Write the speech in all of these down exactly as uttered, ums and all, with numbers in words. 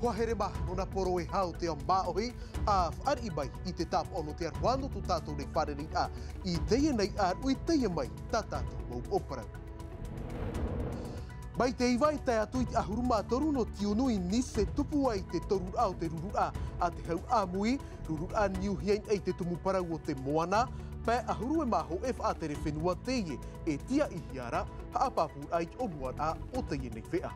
Hoa here mā, nō nā poro e hau te ao māʻohi, ʻa fāriʻi mai i te tāpaʻo nō te aroha nō tō tātou nei fārereiraʻa i teie nei ʻāruʻi, teie mai tā tātou mau parau. Mai te iva e tae atu i te ʻahuru mā toru nō tiunu i Nice e tupu ai te toruraʻa o te rururaʻa a te hau ʻāmui, rururaʻa niuhia i te tumu parau o te moana, pae ʻahuru e mā hōʻē faʻatere fenua teie e tiaʻihia ra, haʻapāpūraʻa i te ʻonuaraʻa o teie nei veʻa.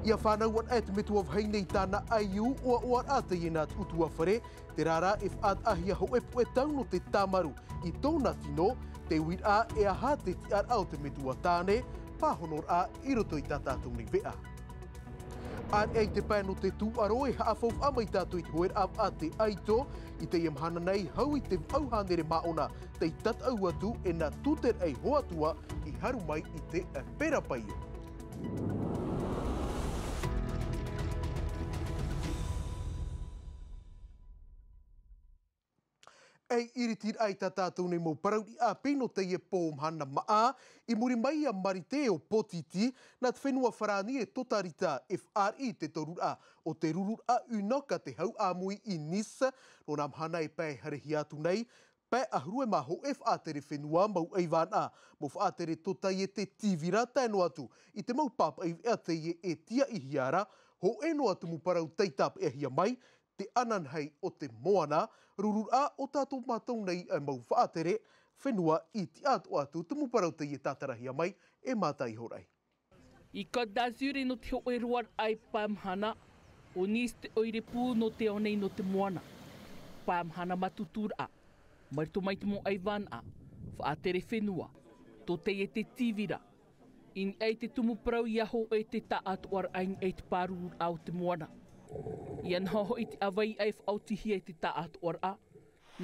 ʻIa fānau ana e te metua vahine i tāna ʻaiū, ʻoaʻoaraʻa teie nā te ʻutuāfare, terā rā e faʻataʻahia hōʻē puʻe tau nō te tāmaru i tōna tino, te uiraʻa e aha te tiʻaraʻa o te metua tāne, pāhonoraʻa i roto i tā tātou nei veʻa. ʻĀreʻa i te pae nō te tūʻaro e haʻafaufaʻa mai tātou i te hoeraʻa vaʻa te ʻaito, i teie mahana nei hau i te vaʻu hānere māʻona tei tataʻu atu e nā tūteraʻa hoatua i haru mai i te pera paio. E iritiraʻa i tā tātou nei mau parau riʻa pino teie pō mahana maʻa, i muri mai iā Marite o Potiti, nā te fenua Farāni e totarita e fāriʻi i te toruraʻa o te rururaʻa Unoc a te hau ʻāmui i Nice, nō nā mahana e pae harehia atu nei, pae ʻahuru e mā hōʻē faʻatere fenua mau ʻaivānaʻa, mau faʻatere tōtaiete tīvira tae noa atu i te mau pāpaʻi veʻa teie e tiaʻihia ra, hōʻē noa tumu parau tei tāpeʻahia mai, te ananahi o te moana, rururaʻa o tā tō mātou nei mau faʻatere fenua i tiʻa atoʻa atu tumu parau teie tātarahia mai e Mata Ihoraʻi. I Côte d'Azur e nō te hōʻē roaraʻa e pae mahana, ʻo Nice te ʻoire pū nō te ao nei nō te moana. Pae mahana mātutu raʻa, mai roto mai te mau ʻaivānaʻa, faʻatere fenua, tōtaiete tīvira, i niʻa i te tumu parau ʻia hōʻē te taʻatoʻaraʻa i niʻa i te pārururaʻa o te moana. ʻIa noho hoʻi te ʻāvairaʻa e faʻaotihia i te taʻatoʻaraʻa,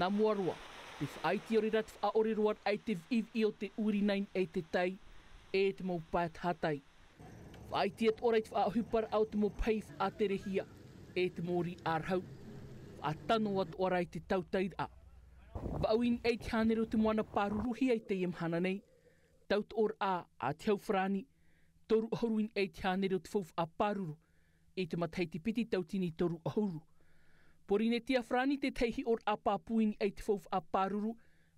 nā mua roa, te faʻaiti ʻore rā te faʻaʻore roaraʻa i te viʻiviʻi o te ʻūrina i niʻa i te tai, e te mau pae tahatai. Faʻaiti atoʻa ra i te faʻaʻohiparaʻa o te mau pahi faʻaterehia, e te mau riʻarahu. Faʻatano atoʻa ra i te tautairaʻa. Vaʻu i niʻa i te hānere o te moana pāruruhia i teie mahana nei, tautoʻoraʻa a te hau Farāni, toru ʻahuru i niʻa i te hānere o te faufaʻa pāruru, i te matahiti piti tautini toru ʻahuru. Pōrīnetia Farāni te tahi hiʻoraʻa pāpū i niʻa i te faufaʻa pāruru,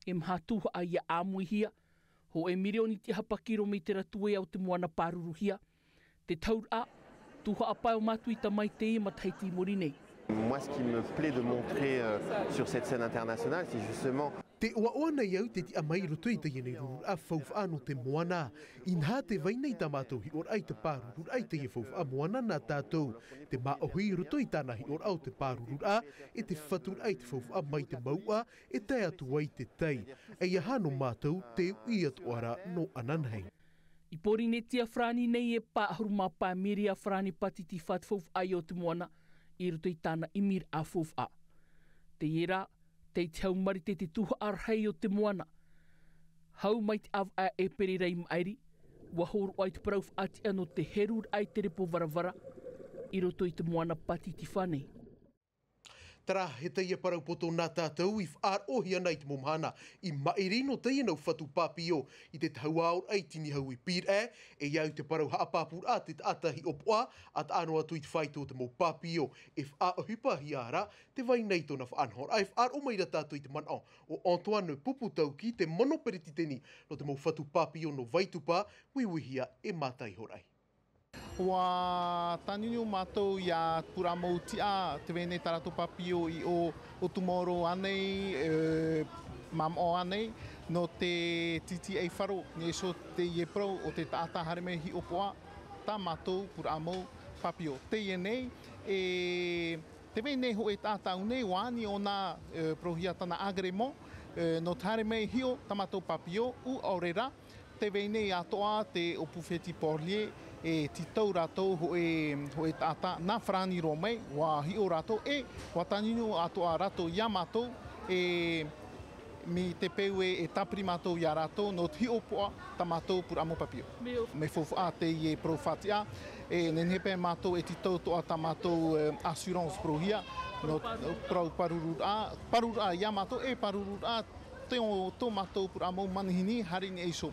e maha tuhaʻa ʻia ʻāmuihia, hōʻē mirioni tiʻahapa kirometera tuea o te moana pāruruhia, te tahuraʻa, tuhaʻa pae o Matuita mai teie matahiti i muri nei. Moi, ce qui me plaît de montrer, euh, sur cette scène internationale, c'est justement Te ʻoaʻoa nei au te tiʻa mai i roto i teie nei rururaʻa faufaʻa nō te moana. Inaha tē vai nei tā mātou hiʻoraʻa i te pārururaʻa i teie faufaʻa moana nā tātou. Te māʻohi i roto i tāna hiʻoraʻa o te pārururaʻa, e te faturaʻa i te faufaʻa mai te mouʻa, e tae atu ai te tai. E ʻia hā nō mātou te uʻi atoʻa ra nō ananahi. I Pōrīnetia Farāni nei e pae ʻahuru mā pae mīria Farāni pātitifa te faufaʻa o te moana i roto i tāna ʻimiraʻa faufaʻa. Teie rā, tei te hau Marite te tuhaʻa rahi o te moana. Hau mai te ʻāvaʻe ʻēperēra i maʻiri, ʻua hōroʻa i te parau faʻatiʻa nō te heruraʻa i te repo varavara i roto i te moana pātitifa nei. Terā, e teie parau poto nā tātou i faʻaroʻohia nei i te mau mahana i maʻiri nō teie nau fatu pāpio i te tahuʻa aoraʻi i Tinihau i Pīraʻe, e ʻia au te parau haʻapāpūraʻa te taʻata hiʻopoʻa, ʻa taʻa noa atu i te fāito o te mau pāpio e faʻaʻohipahia ra, tē vai nei tōna faʻanahoraʻa e faʻaroʻo mai ra tātou i te manaʻo o Antoine Puputauki, te mono peretiteni nō te mau fatu pāpio nō Vaitupa, uiuihia e Mata Ihoraʻi. ʻUa tāniuniu mātou ʻia pūraʻa mau tiʻa, tē vai nei tā rātou pāpio i ʻō, ʻo Tumoro ānei, e, Mamaʻo ānei, nō te tītīʻai faro, nē iho teie parau o te taʻata haere mai hiʻopoʻa, tā mātou pūraʻa mau pāpio. Teie nei, e, tē vai nei hōʻē taʻata ʻaʻau nei, ʻua ani ʻōna, e, parauhia tāna agrément, e, nō te haere mai hiʻo tā mātou pāpio, ʻu ʻaore rā, tē vai nei atoʻa te ʻōpū Feti Porlier, e tītau rātou hōʻē, hōʻē taʻata nā Farāni roa mai, ʻua hiʻo rātou, e ʻua tāniuniu atoʻa rātou iā mātou, e mai te peu ē e tāpiri mātou iā rātou, nō te hiʻopoʻa tā mātou pūraʻa mau pāpio. Mea faufaʻa teie parau faʻatiʻa, e nehenehe paʻi mātou e tītau atoʻa tā mātou, e, assurance parauhia, nō parau pārururaʻa, pārururaʻa iā mātou, e pārururaʻa tō, tō mātou pūraʻa mau manihini haere i niʻa iho.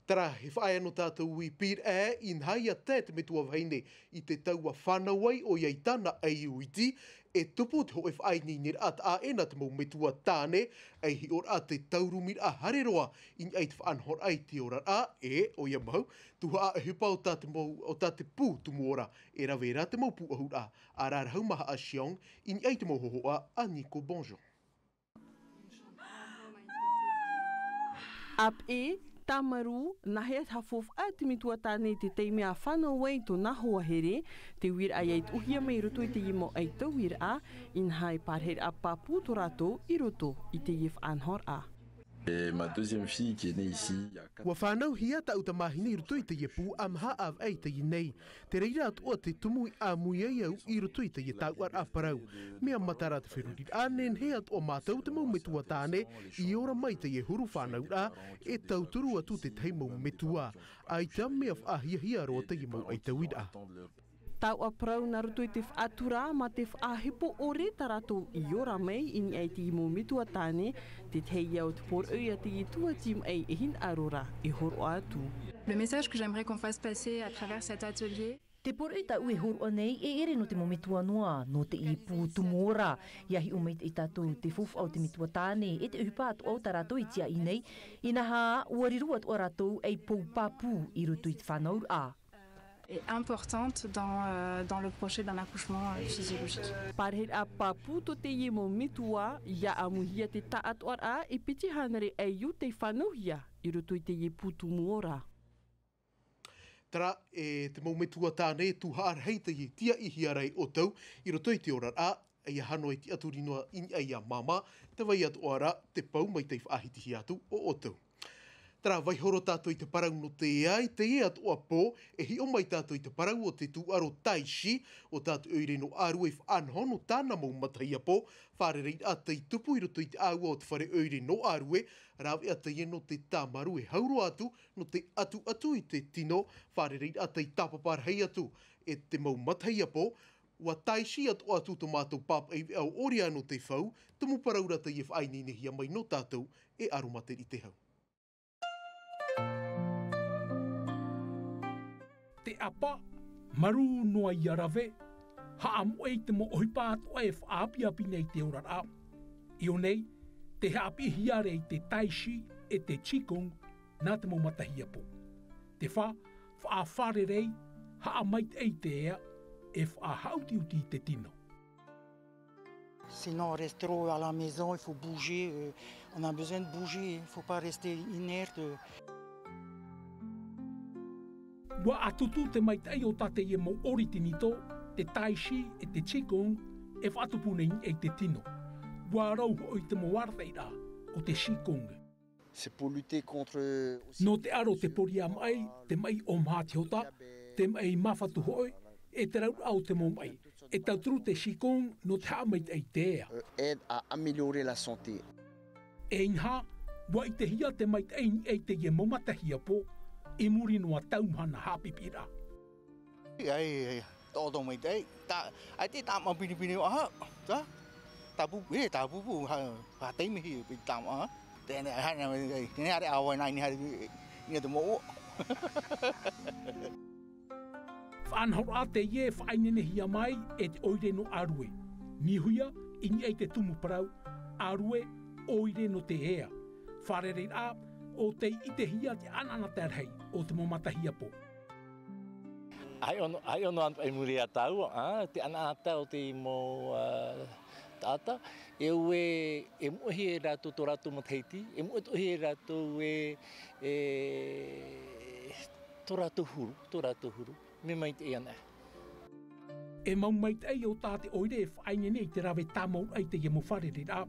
Tara, he faʻaea nō tātou i pīraʻe, inaha ia tae te metua vahine i te tau ʻa fānau ai ʻoia i tāna ʻaiū iti, e tupu te hōʻē faʻaineineraʻa taʻa ʻē nā te mau metua tāne, ʻei hiʻoraʻa te taurumiraʻa haere roa i niʻa i te faʻanahoraʻa i te oraraʻa, e, ʻoia mau, tuhaʻa ʻohipa o tā te mau, o tā te pū tumu ora, e rave ra te mau pūʻohuraʻa, a Rarahu Mahaʻa Siong, i niʻa i te mau hōhoʻa a Nico Bonjon. ʻĀpeʻe, tāmarū, nāhea te hafo faʻaea te metua tāne i te taime ʻa fānau ai tōna hoa here, te uiraʻa ia i tuʻuhia mai i roto i teie mau ʻaitauiraʻa, inaha e pārahiraʻa pāpū tō rātou i roto i teie faʻanahoraʻa. Et ma deuxième fille qui est née ici, il y a quatre Ua fānauhia tāʻu tamāhine i roto i teie pū ʻa maha ʻāvaʻe i teie nei. Te reira atoʻa te tumu i ʻāmui ai au i roto i teie tauʻaraʻa parau. Mea matara te feruriraʻa, nehenehe atoʻa mātou te mau metua tāne i ora mai teie huru fānauraʻa, e tauturu atu tētahi mau metua. ʻAita mea faʻahiahia roa teie mau ʻaitauiraʻa. Tauʻa parau nā roto i te faʻatura mā te faʻahepo ʻore tā rātou i ora mai i niʻa i teie mau metua tāne, tētahi ia o te poroʻi a teie tuati maʻi e hinaʻaro ra e hōroʻa atu. Le message que j'aimerais qu'on fasse passer à travers cet atelier. Te poroʻi tāʻu e hōroʻa nei, e ʻere nō te mau metua noa, nō teie pū tumu ora. Ia hiʻo maitaʻi tātou te faufaʻa o te metua tāne, e te ʻohipa atoʻa o tā rātou e tiaʻi nei, inaha, ʻua riro atoʻa rātou ei pou pāpū i roto i te fānauraʻa. Est importante dans, euh, dans le projet d'un accouchement, euh, physiologique. Pārahiraʻa pāpū tō teie mau metua, ia ʻāmuihia te taʻatoʻaraʻa e piti hānere ʻaiū tei fānauhia i roto i teie pū tumu ora. Tara, e te mau metua tāne e tuhaʻa rahi teie tiaʻihia ra e ʻoutou i roto i te oraraʻa, ia hano e tiʻaturi noa i niʻa ia māmā, te vai atoʻa ra te pou mai tei faʻahitihia atu o ʻoutou. Tara, vaiho roa tātou i te parau nō te ea, i teie atoʻa pō, e hiʻo mai tātou i te parau o te tūʻaro Taishi, o tā te ʻoire nō Arue i faʻanaho nō tāna mau matahiapo, fārereiraʻa tei tupu i roto i te ʻāua o te fare ʻoire nō Arue, rāveʻa teie nō te tāmarū e hau roa atu, nō te ʻatuʻatu i te tino, fārereiraʻa tei tāpapa rahi atu, e te mau matahiapo, ʻua Taishi atoʻa atu tō mātou pāpaʻi veʻa ʻo Oriano Tefau, tumu parau ra teie e faʻaineinehia mai nō tātou e Aromaterite Hau. Te ʻapa, marū noa ia rave, haʻamoʻe i te mau ʻohipa atoʻa e faʻaapiapi nei te oraraʻa. I ʻō nei, tē haʻapiʻihia ra i te Taishi e te Qigong nā te mau matahiapo. Te fā, faʻafārerei, haʻamaitaʻi i te ea, e faʻahaʻutiʻuti i te tino. Sinon, on reste trop à la maison, il faut bouger, euh, on a besoin de bouger, il faut pas rester inerte. ʻUa ʻatutu te maitaʻi o tā teie mau ʻori tinitō, te Taishi e te Qigong, e faʻatupu nei i te tino. ʻUa rau hoʻi te mau arataʻiraʻa o te Qigong. C'est pour lutter contre aussi Nō te aro te poriamaʻi, te maʻi ʻōmaha te hota, te maʻi māfatu hoʻi, e te rauraʻa o te mau maʻi. E tauturu te Qigong nō te haʻamaitaʻi i te ea. Euh, aide à améliorer la santé. E inaha, ʻua ʻitehia te maitaʻi i niʻa i teie mau matahiapo, i muri noa tau mahana haʻapiʻiraʻa. Ai, ai, tō, tō maitaʻi, tā, ai te tāmaʻa pinepine o aha, tā, tā pūpū, e, tā pūpū, ha, ha taime hi, piti tāmaʻa, tēnei, ha, nā, tēnei hare ʻāvae nā, i niʻa, i niʻa te moʻo. Faʻanahoraʻa teie e faʻaineinehia mai e te ʻoire nō Arue. Niuhia, i niʻa i te tumu parau, Arue, ʻoire nō te ea. Fārereiraʻa, ʻo tei ʻitehia te ʻanaʻanatae rahi o te mau matahiapo. Hai ono, hai ono atu i muri iā tāua, ā, te ʻanaʻanatae o te mau, ā, taʻata, e ʻoe, e moʻehia e rātou tō rātou matahiti, e moʻehia e rātou e, e, tō rātou huru, tō rātou huru, mea maitaʻi ana. E mau maitaʻi o tā te ʻoire e faʻaineine i te rave tāmau i teie mau fārereiraʻa,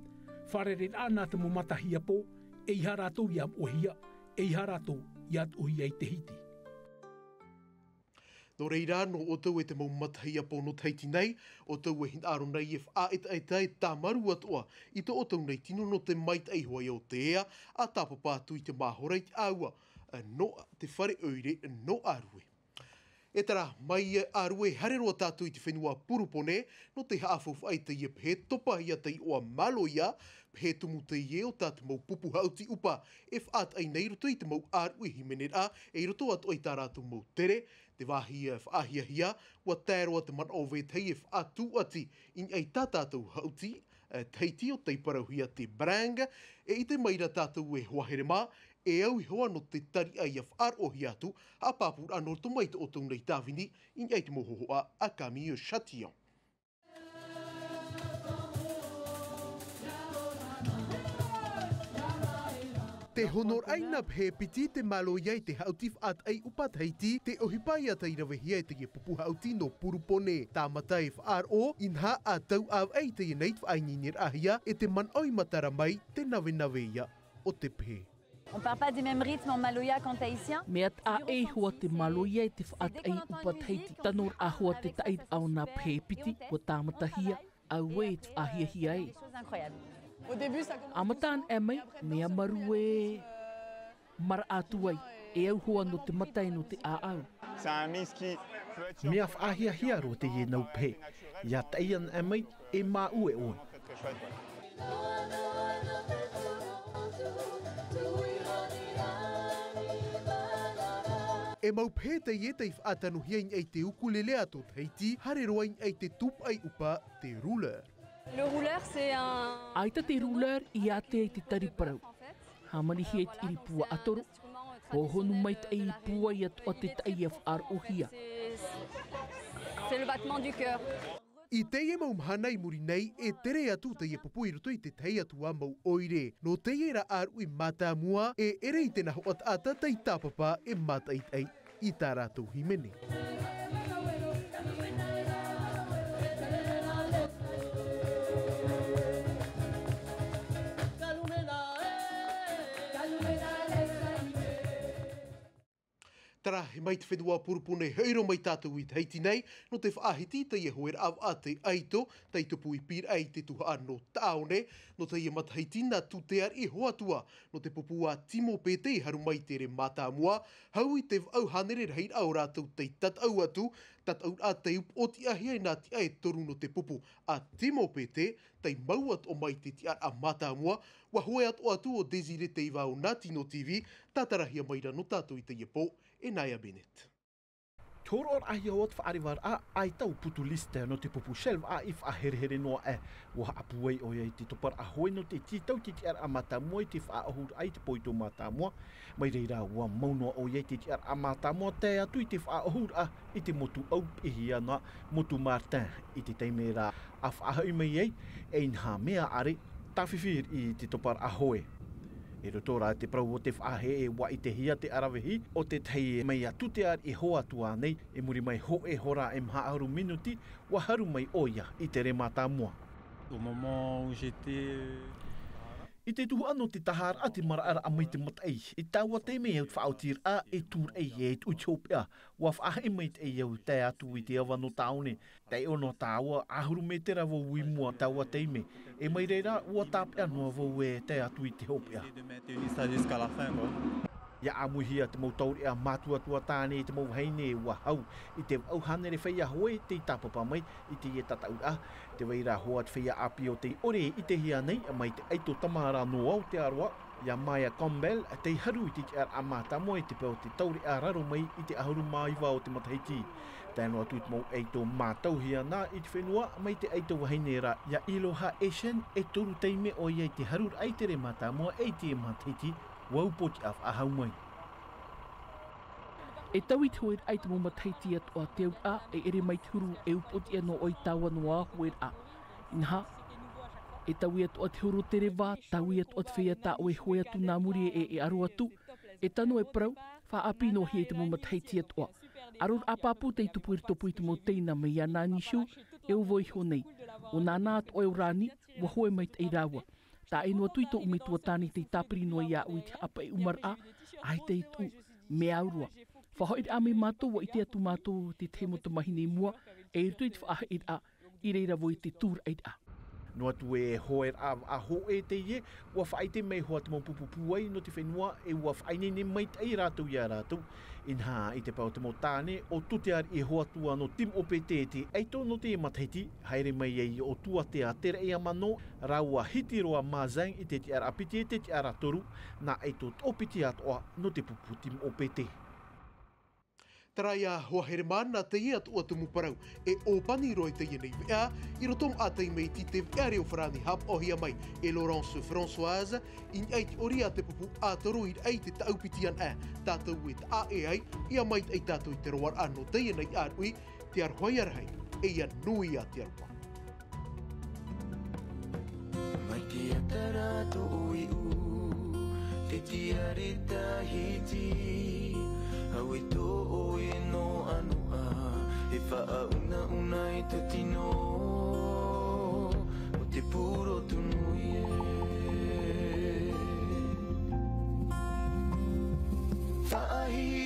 fārereiraʻa nā te mau matahiapo, ʻeiaha rātou ia moʻehia, ʻeiaha rātou ia tuʻuhia i te hiti. Nō reira, nō ʻoutou e te mau matahiapo nō Tahiti nei, ʻoutou e hinaʻaro nei e faʻaetaeta e tāmarū atoʻa i tō ʻoutou nei tino nō te maitaʻi hoʻi o te ea, ʻa tāpapa atu i te māhora i te ʻāua, nō te fare ʻoire nō Arue. E tara mai ʻārue haere roa tātou i te fenua Purupone, nō te haʻafaufaʻa i teie pehe topahia tei ʻoa Maloia, pehe tumu teie o tā te mau pupu haʻuti ʻupa e faʻataʻa nei i roto i te mau ʻārue hīmeneraʻa, e i roto atoʻa i tā rātou mau tere, te vāhi e faʻahiahia, ʻua tae roa te manaʻo vetahi e faʻatūʻati i niʻa i tā tātou haʻuti, e, Tahiti ʻo tei parauhia te Brang, e ʻite mai ra tātou e hoa here mā, e au iho ā nō te tariʻa ʻia faʻaroʻohia atu, haʻapāpūraʻa nō roto mai tō ʻoutou nei tāvini, i niʻa i te mau hōhoʻa a Camille Chatillon. Te honoraʻa i nā pehe piti te Maloia i te haʻuti faʻataʻa ʻupa Tahiti, te ʻohipa ʻia tei ravehia e teie pupu haʻuti nō Purupone. Tāmata e faʻaroʻo, inaha ʻa tau ʻāvaʻe i teie nei te faʻaininiraʻahia, e te manaʻo i matara mai te navenave ia o te pehe. On parle pas du même rythme en maloya qu'en tahitien. Mea taʻa ʻē iho ā te Maloia i te faʻataʻa ʻupa Tahiti. Tano ra hoʻi te taʻiraʻa o nā pehe piti, ʻua tāmatahia, auē e te faʻahiahia ē. Des choses incroyables. Au début, ça commence doucement, et après, ça devient très, euh, euh, maraʻa atu ai, e au hoʻi nō te mata e nō te ʻāʻau. C'est un mix qui peut être surprenant. Mea faʻahiahia roa teie nau pehe. ʻIa taʻi ana mai, e māʻue ʻoe. E mau pehe teie tei faʻatanohia i niʻa i te ukulele a tō Tahiti, haere roa i niʻa i te tūpaʻi ʻupa, te rouleur. Le rouleur, c'est un... ʻAita te rouleur i ātea i te tari parau. Hāmanihia i te ʻiripū ʻaʻatoro, hōhonu maitaʻi i pūai atoʻa te taʻi ʻia faʻaroʻohia. C'est, c'est le battement du cœur. I teie mau mahana i muri nei, e tere atu teie pupu i roto i te tahi atu ā mau ʻoire. Nō teie rā ʻārue mātāmua, e ʻere i te nā hoʻataʻata tei tāpapa e mātaʻitaʻi i tā rātou hīmene. Tarahi mai te fenua Purupone, hoʻi roa mai tātou i Tahiti nei, nō te faʻahiti i teie hoeraʻa vaʻa te ʻaito, tei tupu i Pīraʻe i te tuhaʻa nō Taʻaone, nō teie matahiti nā tū te ariʻi hoatu ā, nō te pupu a Timo Pete i haru mai i te ʻere mātāmua, hau i te vaʻu hānere rahiraʻa o rātou tei tataʻu atu, tataʻuraʻa tei upoʻotiʻahia e nā tiʻa e toru nō te pupu a Timo Pete, tei mau atoʻa mai te tiʻaraʻa mātāmua, ʻua hoe atoʻa atu ʻo Désiré Teiva o Nati nō T V, tātarahia mai ra nō tātou i teie pō, e Naya Bennett. Te hōroʻaraʻahia o te faʻarevaraʻa, ʻaita ʻo Putu Lister nō te pupu Shelvaʻa i faʻaherehere noa aʻe. ʻUa haʻapūai ʻoia i te toparaʻa hoe nō te tītau i te tiʻaraʻa mātāmua i te faʻaʻohuraʻa i te poito mātāmua. Mai reira ʻua mau noa ʻoia i te tiʻaraʻa mātāmua tae atu i te faʻaʻohuraʻa i te motu ʻaupeʻehia nā Motu Martin i te taime ra ʻa faʻahoʻi mai ai, e inaha mea ʻare, tāfifi i te toparaʻa hoe. I roto rā te parau o te faʻaheʻe ʻua ʻitehia te ʻaravihi o te tahi mai atu te ariʻi hoatu ā nei, i muri mai hōʻē hora e maha ʻahuru minuti, ʻua haru mai ʻoia i te ʻere mātāmua. Au moment où j'étais, euh, I te tuhaʻa nō te taharaʻa te maraʻaraʻa mai te mataʻi, i taua taime au te faʻaotiraʻa e tūraʻi e tuʻu i te hopeʻa, ʻua faʻaheʻe maitaʻi au tae atu i te ava nō Taʻaone, tae ʻo nō tāua ʻahuru mētera vau i mua taua taime, e mai reira ʻua tāpeʻa noa vau e tae atu i te hopeʻa. Essayer de maintenir ça jusqu'à la fin, quoi. ʻIa ʻāmuihia te mau taureʻa mātuatua tāne e te mau vahine ʻua hau i te vaʻu hānere feiā hoe tei tāpapa mai i teie tataʻuraʻa. Tē vai ra hoʻi te feiā ʻāpī o tei ʻore e ʻitehia nei mai te ʻaito tamāra nō Aotearoa, ʻo Maya Campbell, tei haru i te tiʻaraʻa mātāmua i te pae o te taureʻa raro mai i te ʻahuru mā iva o te matahiti. Tae noa atu i te mau ʻaito mātauhia nā i te fenua mai te ʻaito vahine ra, ʻo Iloha Esen, e toru taime ʻoia i te haruraʻa i te ʻere mātāmua e i te matahiti, ʻua upoʻotiʻa faʻahou mai. E taui te hoeraʻa i te mau matahiti atoʻa te auraʻa, e ʻere mai te huru e upoʻotiʻa noa ʻoe i taua noa hoeraʻa. Inaha, e taui atoʻa te huru o te reva, taui atoʻa te feiā tā ʻoe e hoe atu nā muri e, e ʻaro atu, e tano e parau, faʻaʻāpī noa hia i te mau matahiti atoʻa. ʻAroraʻa pāpū tei tupu i roto pū i te mau teina mai iā Nani Shu, e ʻo vau iho nei. ʻO Nana atoʻa e ora ani, ʻua hoe maitaʻi rāua. Tae noa atu i tōʻu metua tāne tei tāpiri noa iāʻu i te haʻapaʻo ʻumaraʻa, ʻaita e tuʻu, mea au roa. Faʻahoʻiraʻa mai mātou, ʻua ʻite atu mātou te tahi mau tamāhine i mua, e i roto i te faʻahoʻiraʻa, i reira vau i te tūraʻiraʻa. Noa atu e hoeraʻa vaʻa hōʻē teie, ua faʻaʻite mai hoʻi te mau pupu pūai nō te fenua, e ua faʻaineine maitaʻi rātou ia rātou. Inaha, i te pae o te mau tāne, ʻo Tuteariʻi hoʻi atu ā nō Team O P T te ʻaito nō te matahiti, haere mai ai ʻo Tuatea Tereʻiamano, rāua Hitiroa Mazang i te tiʻaraʻa piti e te tiʻaraʻa toru, nā ʻaito toʻopiti atoʻa nō te pupu Team O P T. Terā ia hoa here mā, nā teie atoʻa tumu parau e ʻōpani roa i teie nei veʻa, i roto maʻa taime iti te veʻa reo farāni haʻapaʻohia mai e Laurence Françoise, i niʻa i te ʻori a te pupu ʻa toru i raʻi te taʻu piti ana, tātou e taʻa ʻē ai, ʻia maitaʻi tātou i te roaraʻa nō teie nei ʻāruʻi, te aroha ia rahi, e ia nui ā te aroha. Mai te atara tōʻu iʻu, te tiare tahiti, au e tōʻoe noʻanoʻa, e faʻaunauna i tō tino, o te pūrotu nui e. Faʻahi